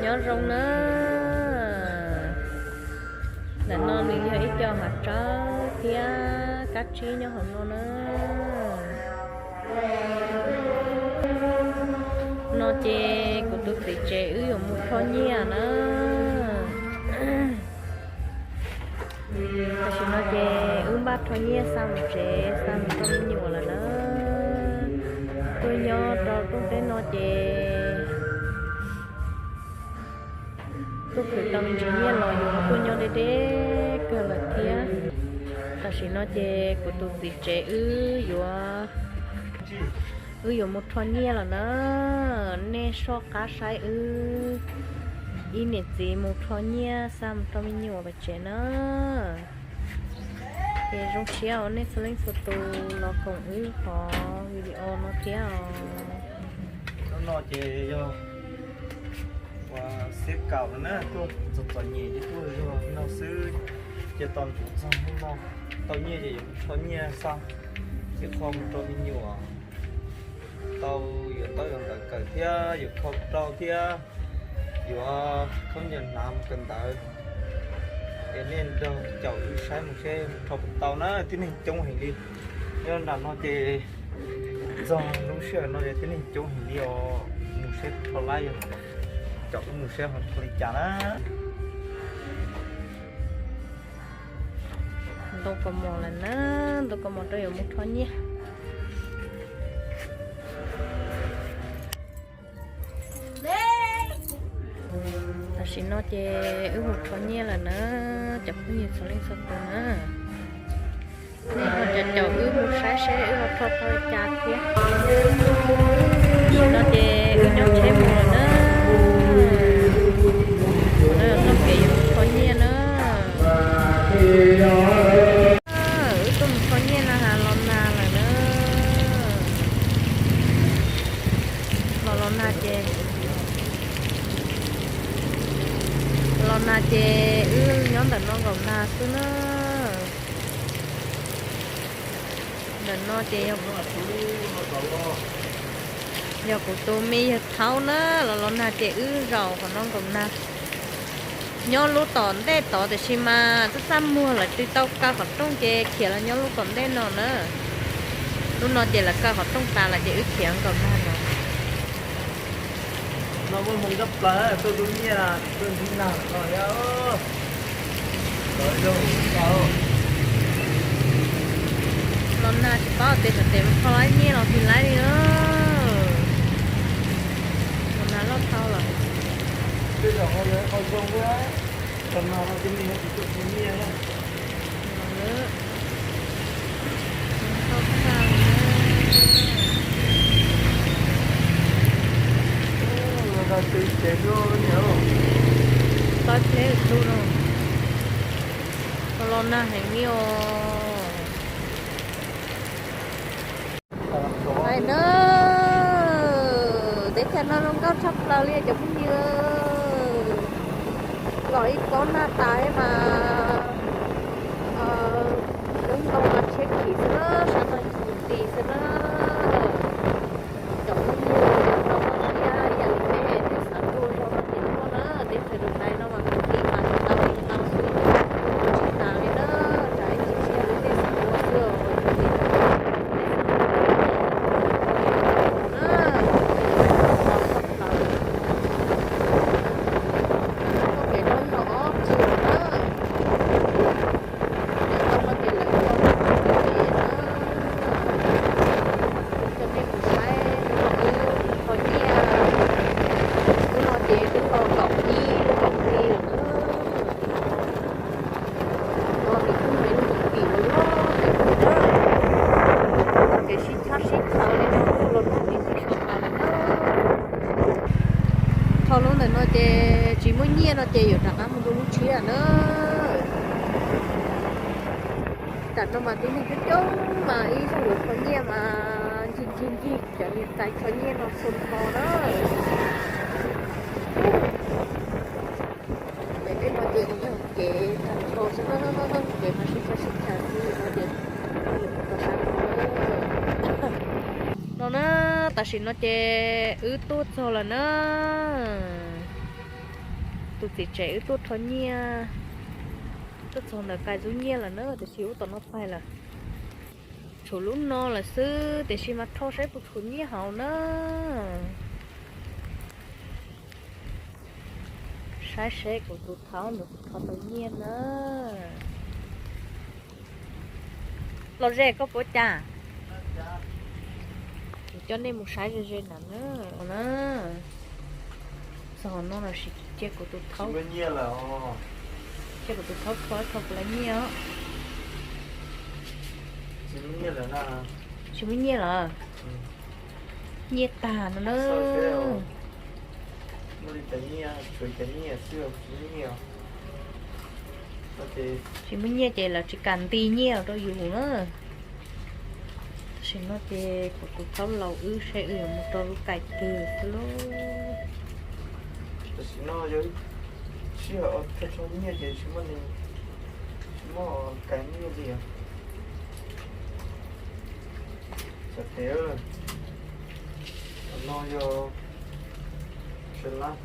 Nyob zoo na. Ntawm no nws yog ib co hav tsawb thiab kab tsib nyob hauv no na. No ces kuv tus txiv tsev wb yuav mus rho nyiaj na. Tam sim no ces wb npaj rho nyiaj xa mus tsev xa mus rau me nyuam lawm na. Tuaj nyob rau rooj teb no ces tuaj khwv tau me ntsis nyiaj los yuav tuaj nyob deb deb kawg lawm thiab. Tam sim no ces kuv tus txiv tsev wb yuav, wb yuav mus rho nyiaj lawm na. Nej soj qab saib wb ib niam txiv mus rho nyiaj xa mus rau me nyuam pem tsev na. Ces zoo siab uas nej txhua leej txhua tus los koom wb qhov video no thiab os. Hnub no ces yog uas xiab kaum no na, tuaj txom txom nyem ces tuaj zog no xwb, ces tos ntxuav txog hnub no tau nyiaj ces yuav rho nyiaj xa ib qho mus rau me nyuam tau yuav ntaub yuav ntawv kawm thiab yuav kho rau thiab yuav khaub ncaws hnav mus kawm ntawv. Es nej nrog caum wb saib mus seb rho puas tau na, tib neeg coob heev li. Nyob nram no ces txog lub sij hawm no ces tib neeg coob heev li os, mus seb rho lab yog caum wb mus seb ho rho li cas na. Ntoo kaus mom lawm na, ntoo kaus mom rau yuav mus rho nyiaj. Tam sim no ces wb mus rho nyiaj lawm na, cov phooj ywg txhua leej txhua tus na. Nej ho caum caum wb mus saib seb wb ho rho tau li cas thiab. Tam sim no ces wb nyob tsheb mus lawm na. Txoj kev yuav mus rho nyiaj na. Wb tuaj mus rho nyiaj na has los nag lawm na. Los los nag ces, los nag ces wb nyob ntawm no nkaum nag xwb na. Ntawm no ces yog kuv tus me yawg thaub na, los los nag ces wb zaum qhov no nkaum nag. Nyob lub tom ntej tod tiam sis mas txaj txaj muag lawv tsis tau kaw qhov rooj ces khiav los nyob lub tom ntej no na. Lub no ces lawv kaw qhov rooj tas lawm ces wb khiav nkaum nag no. No muaj hmoo tshaj plaws tuaj lub nyiaj tuaj ntsib nag no thiab. Los nag tsis paub tias xyov tes mus kho nyiaj los tsis laib li na. Los nag loj dhau lawm. Tej zaum ho yog qhov zoo, los nag no tib neeg tsis tuaj kho nyiaj na. Los nag tsev tsev xwb niam. Txob pleb tu no. Los nag heev li os. Hais na, teb chaws no zoo nkauj tshaj plaws li cov phooj ywg. Los ib pob nag tas mas lub ntoo mas tshiab khiv xwb na, sab no khiv nti xwb na. Cov phooj ywg, yog no thiab ib yam li peb tej xav tuaj zog no ces tuaj na, teb chaws Dubai no mas kwv tij mas tsis tau li no xwb, tsis tas li na, tsam ib chim tshiab lub tej xav tuaj xwb os. Txoj kev no yog ob txwm na. Coj nej mus saib hnub no wb kho nyiaj, hnub no ces twb los kaum ib lub kaum hli lawm na. No ces kuj yog ib lub tim uas loj tiag tiag na. Kev sib chab sib chaws li no los nag ces tsis sawv tas lawm na. Thaum lub ntawm no ces tsis muaj nyiaj no ces yuav rov qab mus dua lub tshiab na. Tam no mas tib neeg coob coob mas ib zaug yuav kho nyiaj mas ncig ncig ncig cov niam tais kho nyiaj no txhua hmo na. Ces tej no ces yog kev tag nrho xwb na, kev mas sib chab sib chaws xwb no ces rau sab no na. Tam sim no ces wb tuaj txog lawm na. Tus txiv tsev wb tuaj rho nyiaj, tuaj txog ntawm kais ntxub nyiaj lawm na, tiam sis ub tom no pais lawm. Tshuav lub no lawm xwb, tiam sis mas rho saib puas tshuav nyiaj hauv na. Saib seb kuv tus thaub nws puas rho tau nyiaj na. Los ze koj puas cas? Kuv coj nej mus saib ze ze ntawm na. Txog no los sis cia kuv tus thaub, cia kuv tus thaub rho, rho kuv lawv nyiaj os. Tsis muaj nyiaj lawm. Nyiaj tag no na. Tsis muaj nyiaj ces lawv tsis kam nti nyiaj los rau yus na. Tam sim no ces kuv tus thaub laus wb saib wb yuav mus rau lub kais twg xwb lauj. Tam sim no yog sij hawm rho nyiaj ces tsis muaj, tsis muaj kais nyiaj li os. Txawm tias no yog tsis lab.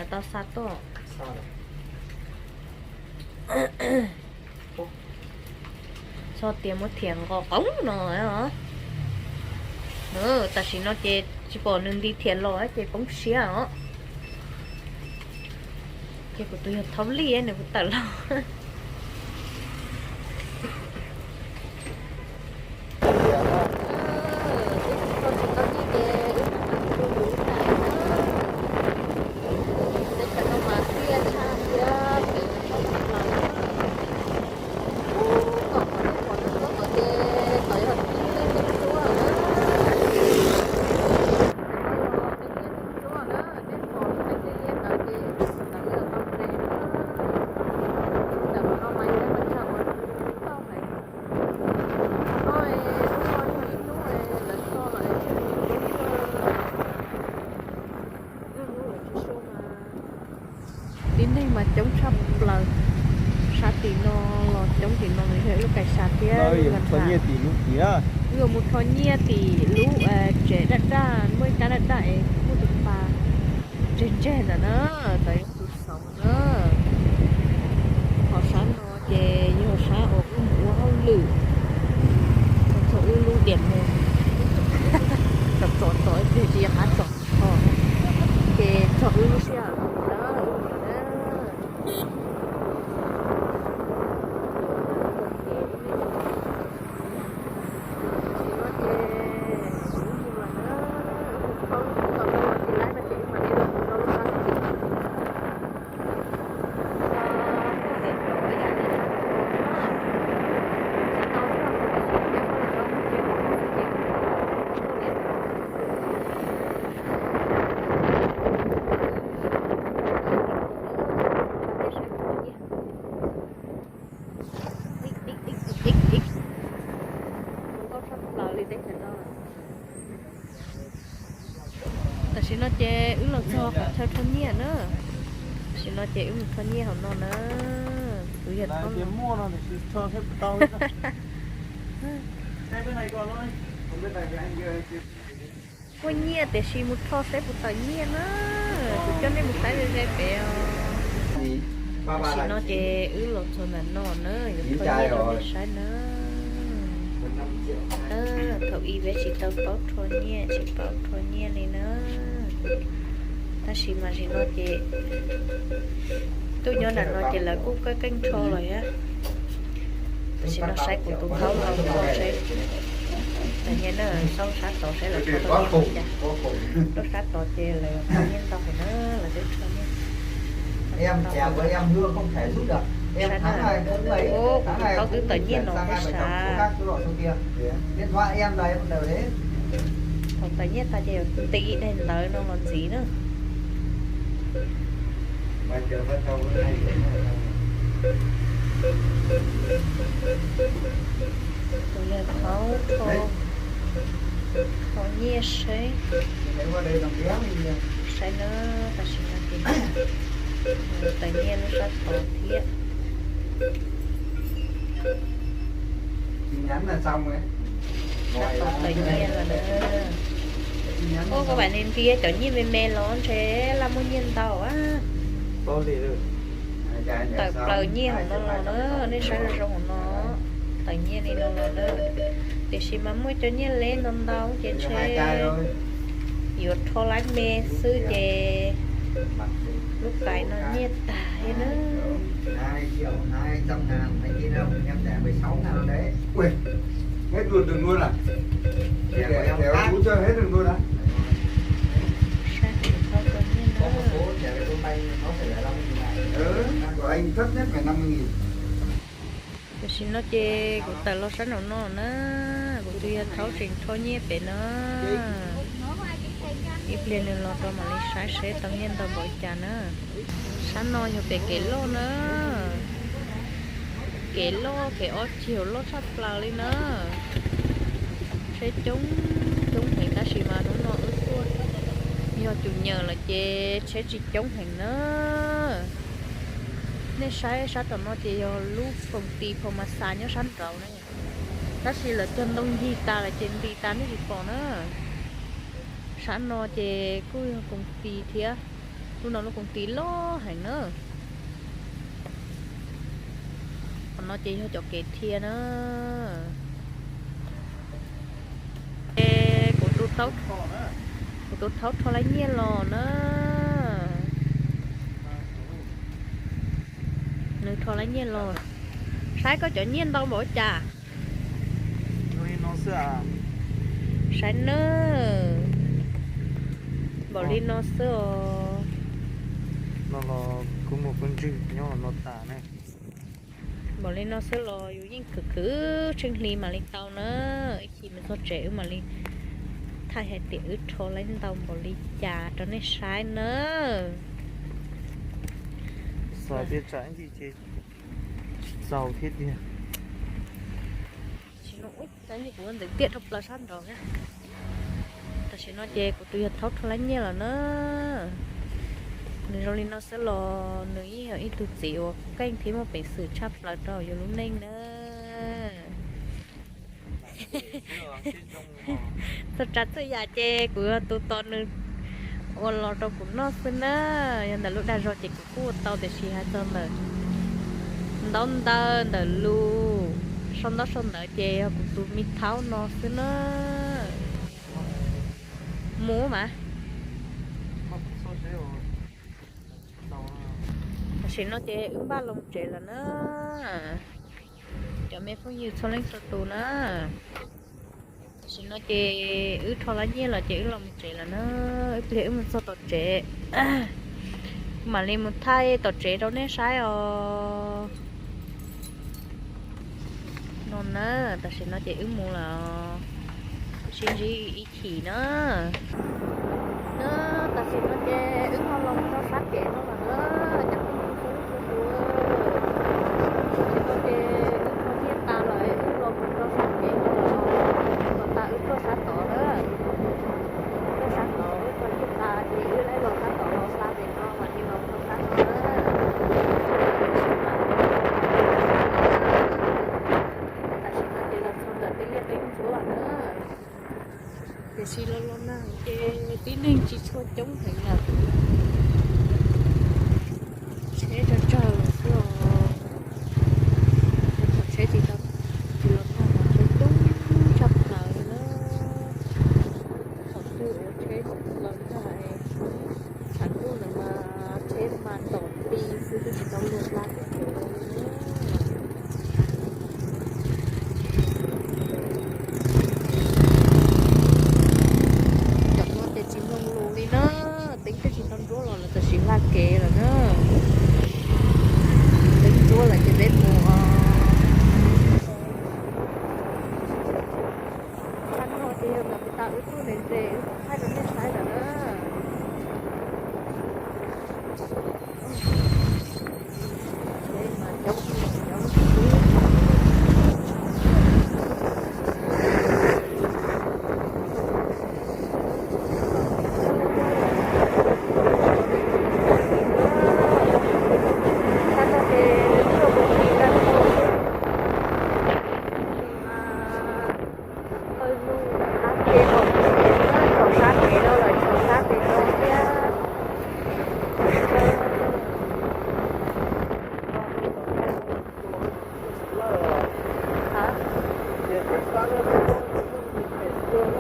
Tau xa tuaj. Txog tias muab thiam nqos qoob no. Tam sim no ces tsis pom nws nti thiam los ces poob siab os. Ces kuv tus yog thaub lij nws kuv tawm los. Tib neeg mas coob tshaj plaws, sab tim no los coob, tim no yog ib lub kais sab thiab. Wb yuav mus rho nyiaj tim lub tsev daj daj, muaj ib kab daj daj es muaj tus pas ntseg ntseg ntawm na, tau tus xauv na. Ho sab no ces yog sab uas wb mus ua hauj lwm, txog wb lub diam mus, txom txom txom ib pliag tsis nco qab txog, ces txog wb lub sij hawm na. Tam sim no ces wb los txog qhov chaw rho nyiaj na. Tam sim no ces wb mus rho nyiaj hauv no na. Kuv yog Thoob no. Muaj nyiaj tiam sis mus rho saib puas tawm nyiaj na. Kuv coj nej mus saib ze ze pem os. Tam sim no ces wb los txog ntawm no na, yuav rho nyiaj rau nej saib na. Thaum ub peb tsis tau paub rho nyiaj, tsis paub rho nyiaj li na. Tab sis mas sim no ces tuaj nyob nram no ces lawv kuj keej keej rho lawm thiab. Tam sim no saib kuv tus thaub no rho seb, tam nyiaj na, saib sab tod seb lawv rho tau nyiaj li cas. Lub sab tod ces lawv rho nyiaj ntau heev na, lawv twb rho nyiaj. Sab na, ub, kuv tus thaub twb tawm nyiaj no thiab sav. Thaum tawm nyiaj tag ces yuav nti daim ntawv no los ntxiv na. Kuv yog thaub rho nyiaj seb, saib na, tam sim no ces tawm nyiaj lub sab tod thiab. Sab tod tawm nyiaj lawm na. Ua koj vam li ntiab cov nyiaj me me los ntshe laj muaj nyiaj ntau. Tawm plaws nyiaj hauv no los na, nej saib zoo zoo hauv no, tawm nyiaj li no los na. Tiam sis mas muaj cov nyiaj leb ntau ntau ces ntshe yuav rho lab me xwb ces lub kais no nyiaj tag li na. Tam sim no ces kuv tawm los sab nraum no na, kuv tus yawg thaub tseem rho nyiaj pem no. Ib pliag nws los rau mam li saib seb tau nyiaj ntau npaum li cas na. Sab no yog pem kev loj na, kev loj kev ob ceg loj tshaj plaws li na. Tsheb coob coob heev tab sis mas hnub no wb tuaj yog cum nyam lawm ces tsheb tsis coob heev na. Nej saib sab tom no ces yog lub koom ti Phoo Mas Xas nyob sab nraud na, tab sis lawv cog ntoo ncig tas lawm ces nti tas nej tsis pom na. Sab no ces kuj yog koom ti thiab, lub no lub koom ti loj heev na. Qhov no ces yog cov kev thiaj na. Es kuv tus taub, kuv tus thaub rho lab nyiaj los na. Nws rho lab nyiaj los. Saib koj cov nyiaj ntau npaum cas. Saib na, npaum li no xwb os. Npaum li no xwb los yus yeej khwv khwv tsheej hli mam li tau na. Ib chim mus txog tsev wb mam li thaij hais tias wb rho lab ntau npaum li cas rau nej saib na. Tsis txaus thiab tiag. Tam sim no kuv ntxeev tiaj rau plaws sab nraud. Tam sim no ces kuv tus yawg thaub rho lab nyiaj lawm na. Nws zoo li no xwb los nws yeej yog ib tug txiv uas keej thiab muaj peev xwm tshaj plaws rau yus lub neej na. Txhua tsav txhua yam ces kuv yog tus tos nws ua los rau kuv noj xwb na. Yog ntawm lub dag zog ces kuv kuj ua tau tiam sis hais txog ntawm ntaub ntawv ntawm lus sau ntaub sau ntawv ces yog kuv tus me thaub no xwb na. Mus mas. Tam sim no ces wb npaj los tsev lawm na. Cov me phooj ywg txhua leej txhua tus na. Tam sim no ces wb rho lab nyiaj los ces wb los mus tsev lawm na. Ib pliag wb mus txog tom tsev, mam li mus thaij tom tsev rau nej saib os. No na, tam sim no ces wb mus lawm, sib ntsib ib chim na. Na, tam sim no ces wb ho los rau sab kev no lawm na, cov phooj ywg txhua leej txhua tus. Tam sim no ces wb rho nyiaj tas lawm, wb los mus rau sab kev no lawm, kom tas wb tuaj sab tod na. Tuaj sab tod wb rho nyiaj tas ces wb laib los sab tod los hla pem no mam li los rau sab no na. Tam sim no ces los txog ntawm tej liaj tej ntsuav na. Tiam sis los los nag ces tib neeg tsis tshua coob heev lawm. Tsheb tsawg tsawg lawm xwb os. Thaum tsheb tsis tau, tsis los tag mas tsheb coob tshaj plaws li na. Thaum twg uas tsheb los tag, tshav ntuj ntawd mas tsheb mas ntom ti xwb twb tsis tau luag hla pem kev li. Cov no ces tsis mloog lus li na, teeb twb tsis tau ntsuab los lawv tam sim hla kev lawm na. Teeb ntsuab lawm ces peb mus os. Qhov no ces yog ntawm kuv tas wb tuaj ntse ntse wb thaij rau nej saib lawm na. Qhov no ces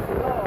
Tus loj